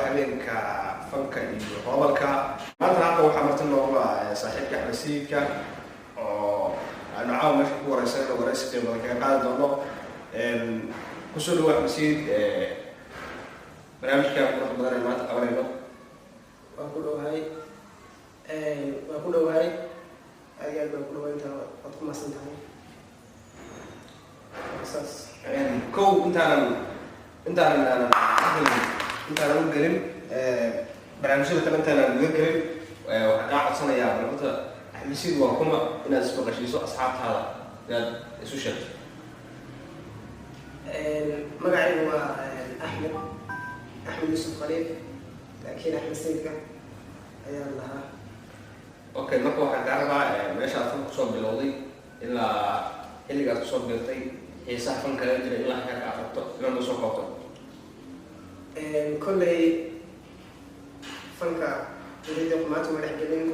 Habeenka fanka iyo hobalka. Maanta halka waxaa marti noogu ah saaxiibka Axmed Sayidka oo aanu caawa meesha ku wareysanayno, wareysi qiimo badan kaga qaadi doono. Kusoo dhawo, Axmed Sayid, barnaamijka quruxda badan ee maanta qabanayno. Waan ku dhowahay, waan ku dhowahay, aad iyo aad baan ku dhawahay. Intaa waad ku mahadsan tahay, saas. Kow, intaanan aanan intaanan u gelin barnaamijyada kale, intaanan guda gelin, waxaan kaa codsanayaa bal horta Axmed Sayid waa kuma, inaad ismaqashiiso asxaabtaada, inaad isu sheegto. Magacaygu waa Axmed, Axmed Yuusuf Khaliif, laakiin Axmed Sayidka ayaan lahaa. Okay, marka waxaan kaa rabaa meesha aad fanka kusoo bilowday ilaa xilligaad kusoo biltay, xiisaha fanka laga jiray ilaa heerka aad rabto inaad noo soo koobto. Kolley fanka welida qumaanta ma dhex gelin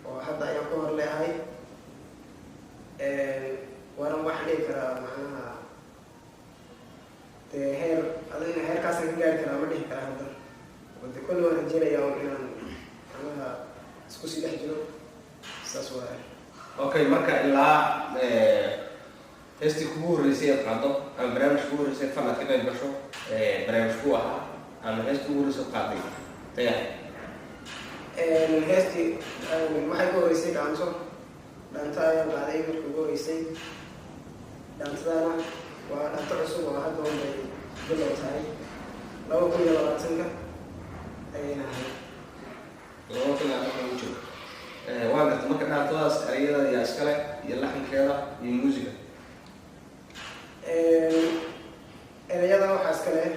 oo hadda ayaan ku hor leehay. Waana waxaan dhihi karaa, macnaha dee heer adina heerkaasaan ka gaari karaa ma dhihi karaa hadda oo de kolley waan rajeynayaa un inaan macnaha isku sii dhex jiro, saas waaye. Okay, marka ilaa heestii kugu horreysay aad qaado ama barnaamij kugu horreysay fan aad ka qayb gasho, barnaamij ku ahaa ama heestii kugu horreysay aad qaaday tayahay? Heestii waxay ku horreysay dhaanto. Dhaanto ayaan qaaday markii ugu horreysay. Dhaantadana waa dhaanto cusub oo hadda un bay bilow tahay, 2020-ka ayayna ahayd. 2020 ugu jiro, waa garta. Marka dhaantadaas ereyada yaa iskale iyo laxankeeda iyo muusiga? Ereyada waxaa iska leh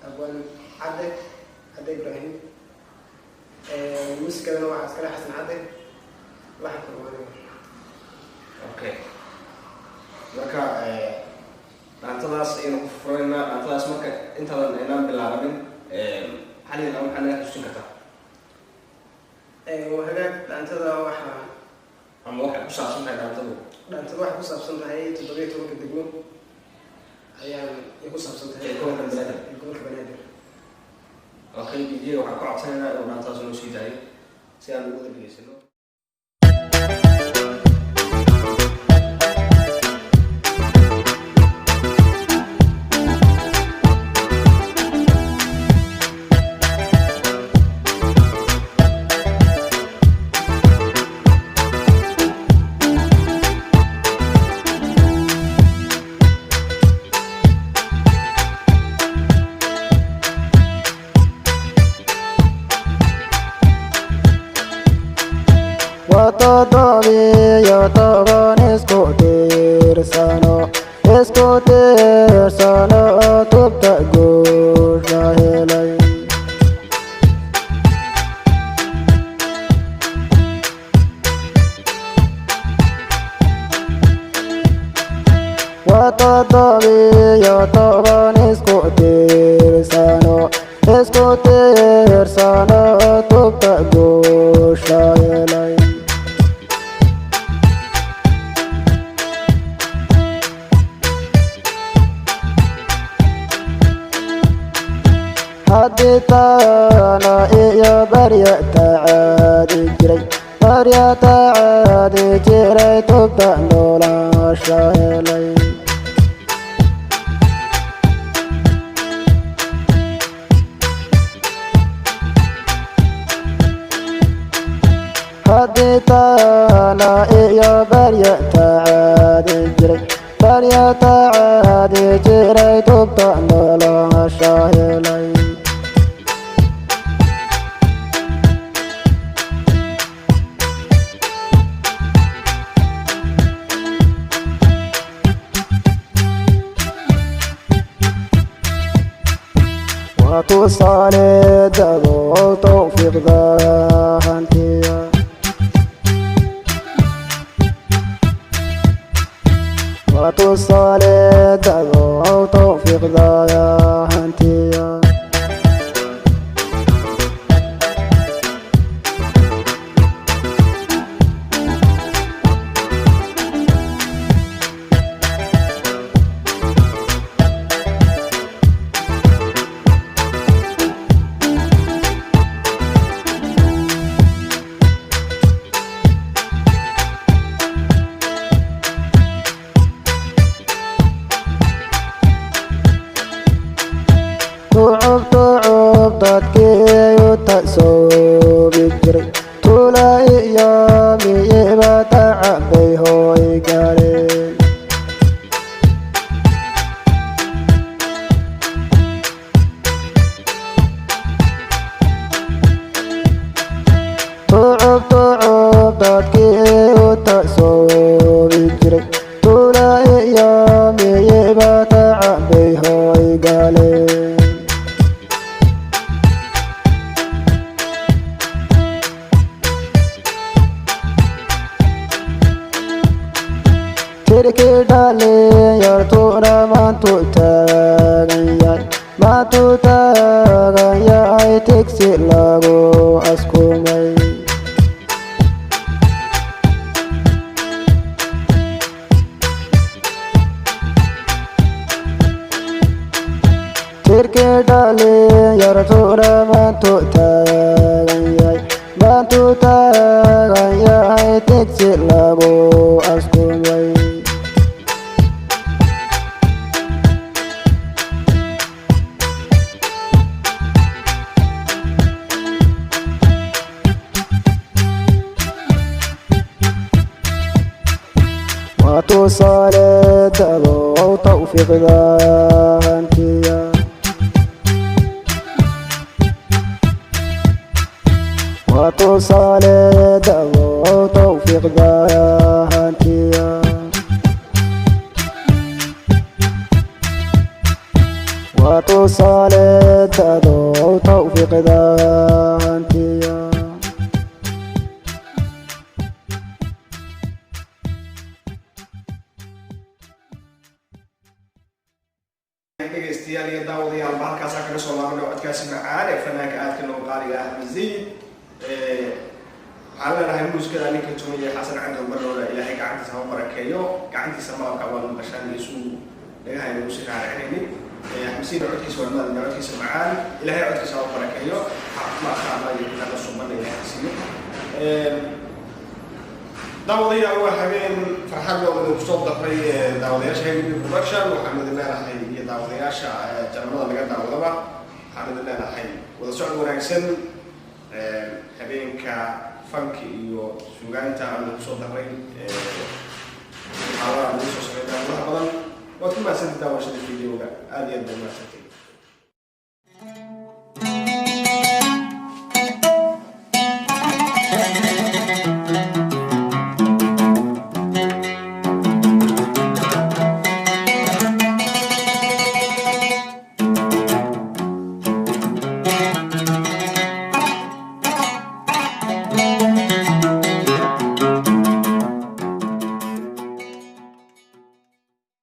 abwaan Cadde, Cadde Ibraahim. Muusikadana waxaa iska leh Xasan Cadde. Laxankana waa aniga. Okay, marka dhaantadaas ayaynu ku furanaynaa. Dhaantadaas marka intaadan aynaan bilaabanin, xaligan waxaa naga xusuusin kartaa? Waa hagaag. Dhaantada waxaa ama waxay ku saabsan tahay dhaantadu? Dhaantada waxay ku saabsan tahay 17-ka degmo ayaan ay ku saabsan tahay. Ee gobolka Banaadir. Ee gobolka Banaadir. Okay, DJ waxaan ku codsanaynaa inuu dhaantadaas noo sii daayo si aan ugu wada dhegeysano. Waa 17 isku tiirsano, isku tiirsano, tubta guusha helay. Waa 17 isku tiirsano, isku tiirsano, tubta guusha helay. Haddii taana iyo barya tacaadi jiray, barya tacaadi jiray, tubta nolosha helay. Haddii taana iyo barya tacaadi jiray, barya tacaadi jiray, tubta nolosha helay. Waa tusaale dabool tawfiiqda hantiya. Waa tusaale dabool tawfiiqda hantiya. Dadkii u tasoobi jiray tuula iyo miyiba tacabay hooy galeen. Tucub tucub dadkii u tasoobi jiray tuula iyo miyiba tacabay hooy galeen. Tirkii dhalinyartuna maantuu taagan yahay, maantuu taagan yahay tigsi lagu askumay. Tirkii dhalinyartuna maantuu taagan yahay, maantuu taagan yahay tigsi lagu askumay. Waa tusaale dabo tawfiiqda hantiya. Waa tusaale dabo tawfiiqda hantiya. Waa tusaale dabo tawfiiqda hantiya. Dhegaystayaal iyo daawadayaal, halkaasaa kaga soo laabana codkaasi macaan ee fanaanka aadka loo qaaliga ah Axmed Zayid. Waxaan leenahay muusikada ninka tumaya, Xasan Cabdi Barnoola, Ilaahay gacantiisa ha u barakeeyo. Gacantiisa malabka waan maqashaan iyo isuu dhagaha inagu si raaracinaynin. Axmed Zayid codkiisa waa maadna, codkiisa macaan, Ilaahay codkiisa ha u barakeeyo. Caafimaadka alla iyo cibaado subanna Ilaahay ha siiyo. Daawadayaal, waa habeen farxad loo idinku soo darray daawadayaasha Heavy Production. Waxaan idin leenahay iyo daawadayaasha janamada laga daawadaba, waxaan idin leenahay wada socod wanaagsan. Habeenka fanki iyo suugaanta aan idinku soo darray, xaalada aan idin soo samey daawadaha badan. Waad ku mahadsantay daawashada videoga, aad iyo aad baad mahadsantay.